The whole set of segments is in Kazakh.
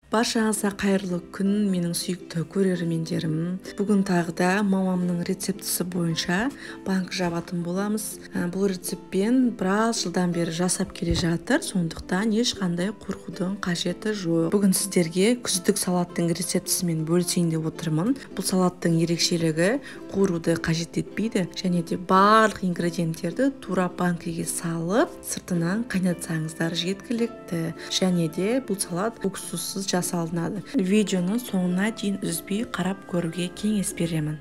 Баршаңызға қайырлы күн, менің сүйікті көрермендерім. Бүгін тағы да мамамның рецептісі бойынша банк жабатын боламыз. Бұл рецептпен біраз жылдан бері жасап келе жатыр, сондықтан ешқандай қорқудың қажеті жоқ. Бүгін сіздерге күздік салаттың рецептісімен бөлісейін деп отырмын. Бұл салаттың ерекшелігі қуыруды қажет етпейді және де барлық ингредиенттерді тура банкіге салып, сыртынан қайнатсаңыздар жеткілікті. Және де бұл салат уксуссыз жасалынады. Видеоны соңына дейін үзбей қарап көруге кеңес беремін.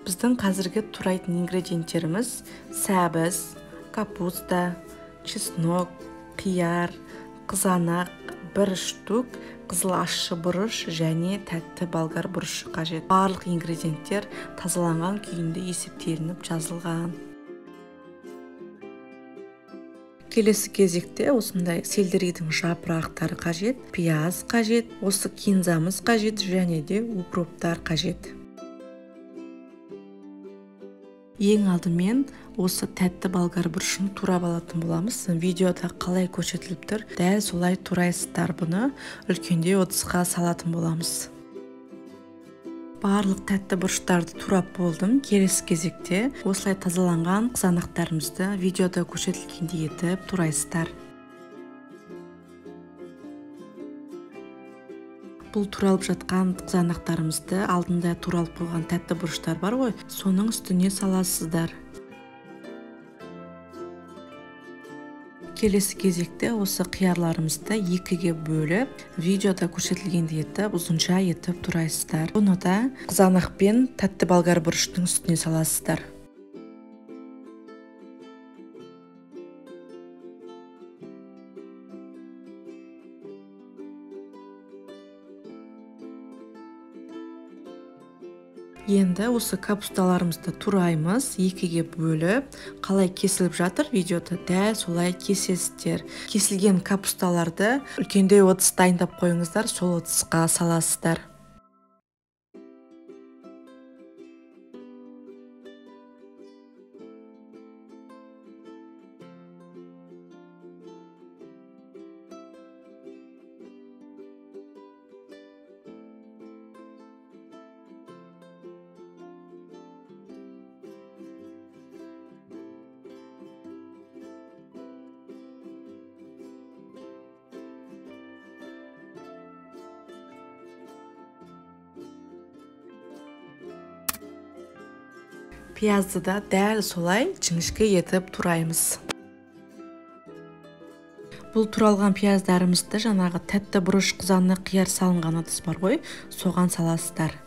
Біздің қазіргі турайтын ингредиенттеріміз сәбіз, капуста, чеснок, қияр, қызанақ, бір штук қызыл ащы бұрыш және тәтті болгар бұрышы қажет. Барлық ингредиенттер тазаланған күйінде есептелініп жазылған. Келесі кезекте осындай сельдерейдің жапырақтары қажет, пияз қажет, осы кинзамыз қажет және де укроптар қажет. Ең алдымен осы тәтті болгар бұрышын турап алатын боламыз. Видеода қалай көрсетіліп тұр, дәл солай турайсыздар. Бұны үлкендеу ыдысқа салатын боламыз. Барлық тәтті бұрыштарды турап болдым. Келесі кезекте осылай тазаланған қызанақтарымызды видеода көрсетілгендей етіп турайсыздар. Бұл туралып жатқан қызанақтарымызды алдында туралып қойған тәтті бұрыштар бар ғой, соның үстіне саласыздар. Келесі кезекте осы қиярларымызды екіге бөліп, видеода көрсетілгендей етіп, ұзынша етіп турайсыздар. Бұны да қызанақ пен тәтті болгар бұрыштың үстіне саласыздар. Енді осы капусталарымызды тураймыз, екіге бөліп, қалай кесіліп жатыр видеода дәл солай кесесіздер. Кесілген капусталарды үлкендеу ыдыс дайындап қойыңыздар, сол ыдысқа саласыздар. Пиязды да дәл солай жіңішке етіп тураймыз. Бұл туралған пияздарымызды жаңағы тәтті бұрыш, қызанақ, қияр салынған ыдыс бар ғой, соған саласыздар.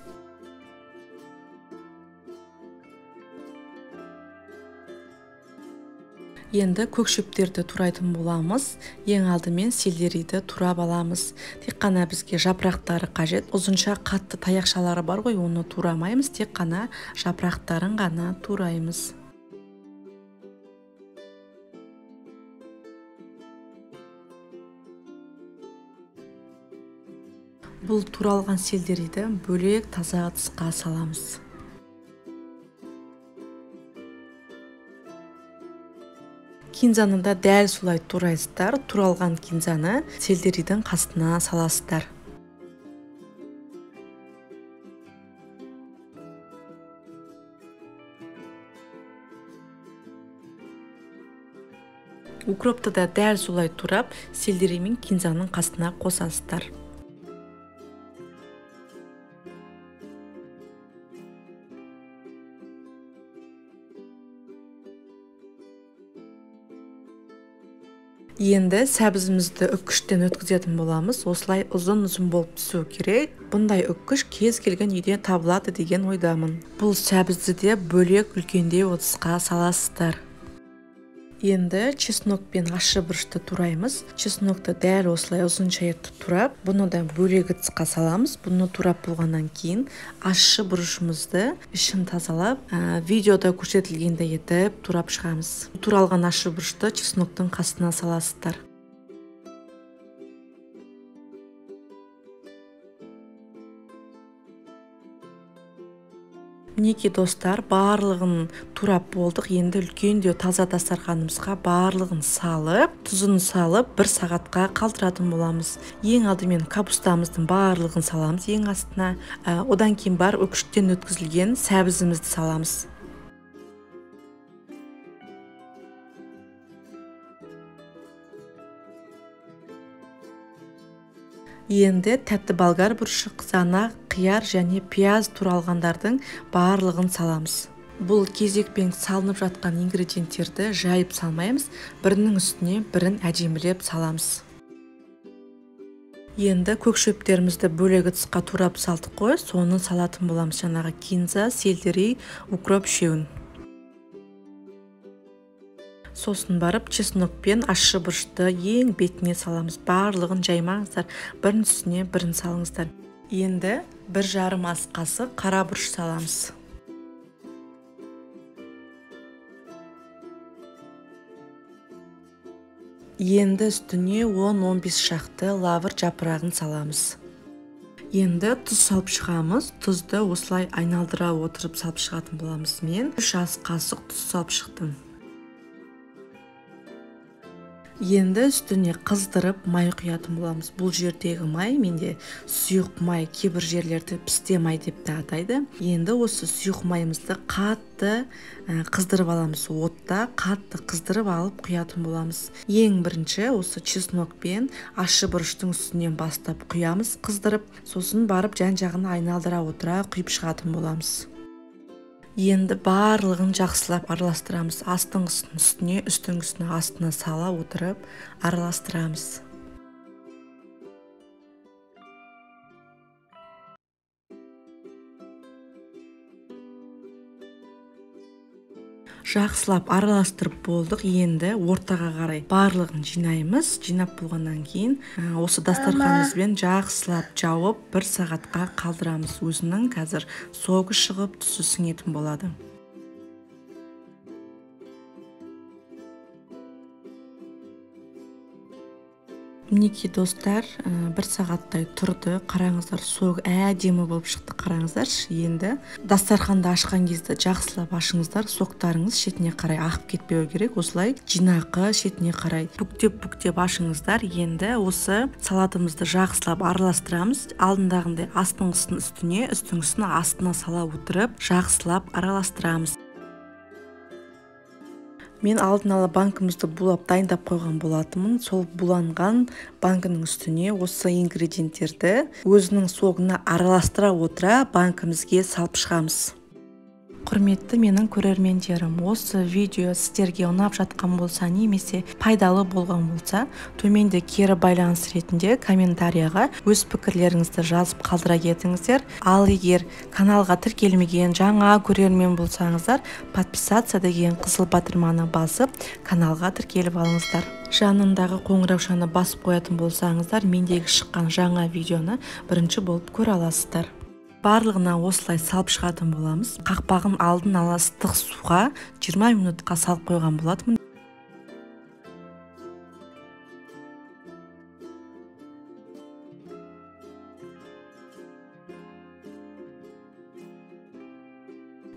Енді көк шөптерді турайтын боламыз. Ең алдымен сельдерейді турап аламыз. Тек қана бізге жапырақтары қажет. Ұзынша қатты таяқшалары бар ғой, оны турамаймыз, тек қана жапырақтарын ғана тураймыз. Бұл туралған сельдерейді бөлек таза ыдысқа саламыз. Кинзаны да дәл солай турайсыздар. Туралған кинзаны сельдерейдің қасына саласыздар. Укропты да дәл солай турап, сельдерей мен кинзаның қасына қосасыздар. Енді сәбізімізді үккіштен өткізетін боламыз. Осылай ұзын-ұзын болып түсу керек. Бұндай үккіш кез келген үйде табылады деген ойдамын. Бұл сәбізді де бөлек үлкендеу ыдысқа саласыздар. Енді чеснок пен ащы бұрышты тураймыз. Чеснокты дәл осылай ұзынша етіп турап, бұны да бөлек ыдысқа саламыз. Бұны турап болғаннан кейін ащы бұрышымызды ішін тазалап, видеода көрсетілгендей етіп турап шығамыз. Туралған ащы бұрышты чесноктың қасына саласыздар. Мінекей достар, барлығын турап болдық. Енді үлкен де таза дастарханымызға барлығын салып, тұзын салып, бір сағатқа қалдыратын боламыз. Ең алдымен капустамыздың барлығын саламыз ең астына. Одан кейін бар үкіштен өткізілген сәбізімізді саламыз. Енді тәтті болгар бұрышы, қызанақ, қияр және пияз туралғандардың барлығын саламыз. Бұл кезекпен салынып жатқан ингредиенттерді жайып салмаймыз, бірінің үстіне бірін әдемілеп саламыз. Енді көк шөптерімізді бөлек ыдысқа турап салдық қой, соны салатын боламыз. Жаңағы кинза, сельдерей, укроп үшеуін. Сосын барып чеснок пен ащы бұрышты ең бетіне саламыз. Барлығын жаймаңыздар, бірінің үстіне бірін салыңыздар. Енді 1,5 ас қасық қара бұрыш саламыз. Енді үстіне 10-15 шақты лавр жапырағын саламыз. Енді тұз салып шығамыз. Тұзды осылай айналдыра отырып салып шығатын боламыз. Мен 3 ас қасық тұз салып шықтым. Енді үстіне қыздырып май құятын боламыз. Бұл жердегі май менде сұйық май, кейбір жерлерде пісте май деп те атайды. Енді осы сұйық майымызды қатты қыздырып аламыз. Отта қатты қыздырып алып құятын боламыз. Ең бірінші осы чеснок пен ащы бұрыштың үстінен бастап құямыз қыздырып, сосын барып жан-жағын айналдыра отыра құйып шығатын боламыз. Енді барлығын жақсылап араластырамыз. Астыңғысын үстіне, үстіңгісін астына сала отырып араластырамыз. Жақсылап араластырып болдық. Енді ортаға қарай барлығын жинаймыз. Жинап болғаннан кейін осы дастарханымызбен жақсылап жауып бір сағатқа қалдырамыз. Өзінің қазір согы шығып, түсі сіңетін болады. Мінекей достар, бір сағаттай тұрды. Қараңыздар, сог әдемі болып шықты, қараңыздаршы. Енді дастарханды ашқан кезде жақсылап ашыңыздар, соктарыңыз шетіне қарай ағып кетпеу керек. Осылай жинақы шетіне қарай бүктеп-бүктеп ашыңыздар. Енді осы салатымызды жақсылап араластырамыз. Алдындағындай астыңғысын үстіне, үстіңгісін астына сала отырып жақсылап араластырамыз. Мен алдын ала банкімізді булап дайындап қойған болатынмын. Сол буланған банкінің үстіне осы ингредиенттерді өзінің согына араластыра отыра банкімізге салып шығамыз. Құрметті менің көрермендерім, осы видео сіздерге ұнап жатқан болса немесе пайдалы болған болса, төменде кері байланыс ретінде комментарияға өз пікірлеріңізді жазып қалдыра кетіңіздер. Ал егер каналға тіркелмеген жаңа көрермен болсаңыздар, подписаться деген қызыл батырманы басып, каналға тіркеліп алыңыздар. Жанындағы қоңыраушаны басып қоятын болсаңыздар, мендегі шыққан жаңа видеоны бірінші болып көре аласыздар. Барлығына осылай салып шығатын боламыз. Қақпағын алдын ала ыстық суға 20 минутқа салып қойған болатынмын.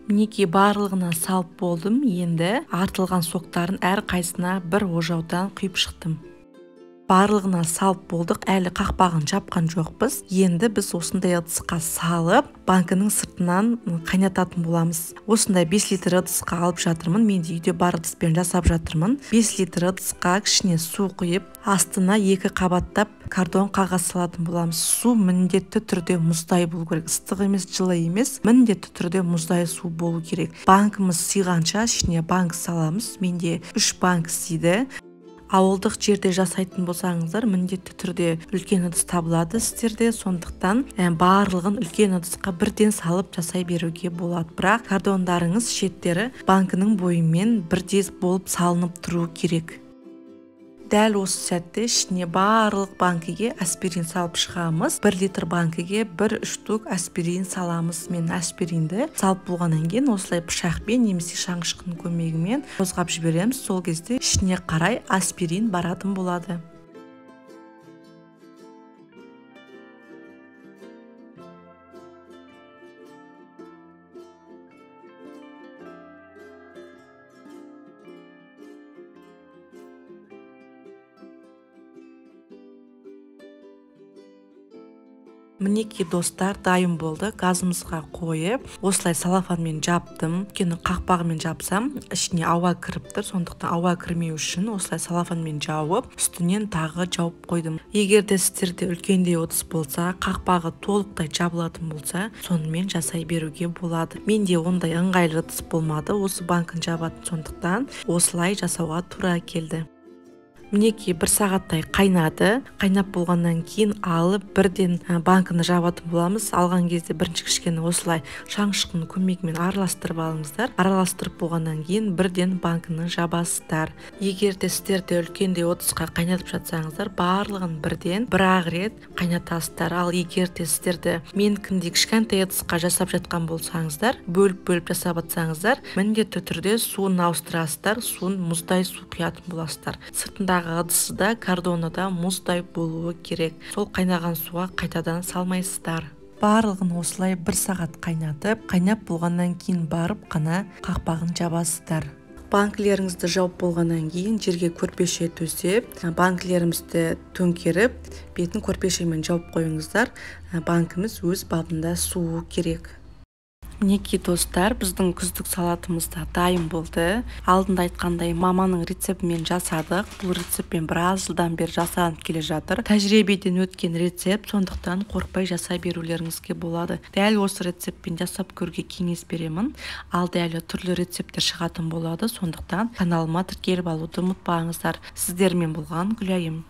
Мінекей барлығына салып болдым. Енді артылған соктарын әр қайсына бір ожаудан құйып шықтым. Барлығына салып болдық, әлі қақпағын жапқан жоқпыз. Енді біз осындай ыдысқа салып, банкінің сыртынан қайнататын боламыз. Осындай 5 литр ыдысқа алып жатырмын. Мен де үйде бар ыдыспен жасап жатырмын. 5 литр ыдысқа кішкене су құйып, астына 2 қабаттап картон қағаз салатын боламыз. Су міндетті түрде мұздай болу керек. Ыстық емес, жылы емес, міндетті түрде мұздай су болу керек. Банкіміз сыйғанша ішіне банк саламыз. Менде 3 банк сыйды. Ауылдық жерде жасайтын болсаңыздар, міндетті түрде үлкен ыдыс табылады сіздерде, сондықтан барлығын үлкен ыдысқа бірден салып жасай беруге болады. Бірақ картондарыңыз шеттері банкінің бойымен бірдей болып салынып тұру керек. Дәл осы сәтте ішіне барлық банкіге аспирин салып шығамыз. 1 литр банкіге 1 штук аспирин саламыз. Мен аспиринді салып болғаннан кейін осылай пышақпен немесе шаңышқының көмегімен қозғап жібереміз. Сол кезде ішіне қарай аспирин баратын болады. Мінекей, достар, дайын болды. Газымызға қойып, осылай салафанмен жаптым. Өйткені қақпағымен жапсам, ішіне ауа кіріп тұр. Сондықтан ауа кірмеу үшін осылай салафанмен жауып, үстінен тағы жауып қойдым. Егер де сіздерде үлкендеу ыдыс болса, қақпағы толықтай жабылатын болса, сонымен жасай беруге болады. Менде ондай ыңғайлы ыдыс болмады, осы банкін жабатын, сондықтан осылай жасауға тура келді. Мінекей, бір сағаттай қайнады. Қайнап болғаннан кейін алып, бірден банкіні жабатын боламыз. Алған кезде бірінші кішкене осылай шанышқының көмегімен араластырып алыңыздар. Араластырып болғаннан кейін бірден банкіні жабасыздар. Егер де сіздерде үлкендеу ыдысқа қайнатып жатсаңыздар, барлығын бірден бір-ақ рет қайнатасыздар. Ал егер де сіздерді менікіндей кішкентай ыдысқа жасап жатқан болсаңыздар, бөліп-бөліп жасап жатсаңыздар, міндетті түрде суын ауыстырасыздар, суын мұздай су құятын боласыздар. Сыртындағы ыдысы да, картоны да мұздай болуы керек. Сол қайнаған суға қайтадан салмайсыздар. Барлығын осылай бір сағат қайнатып, қайнап болғаннан кейін барып қана қақпағын жабасыздар. Банкілеріңізді жауып болғаннан кейін жерге көрпеше төсеп, банкілерімізді төңкеріп, бетін көрпешемен жауып қойыңыздар. Банкіміз өз бабында суы керек. Мінекей, достар, біздің күздік салатымыз да дайын болды. Алдында айтқандай, маманың рецептімен жасадық. Бұл рецептпен біраз жылдан бері жасалынып келе жатыр. Тәжірибеден өткен рецепт, сондықтан қорықпай жасай берулеріңізге болады. Дәл осы рецептпен жасап көруге кеңес беремін. Алда әлі түрлі рецепттер шығатын болады, сондықтан каналыма тіркеліп алуды ұмытпаңыздар. Сіздермен болған Гүлайым.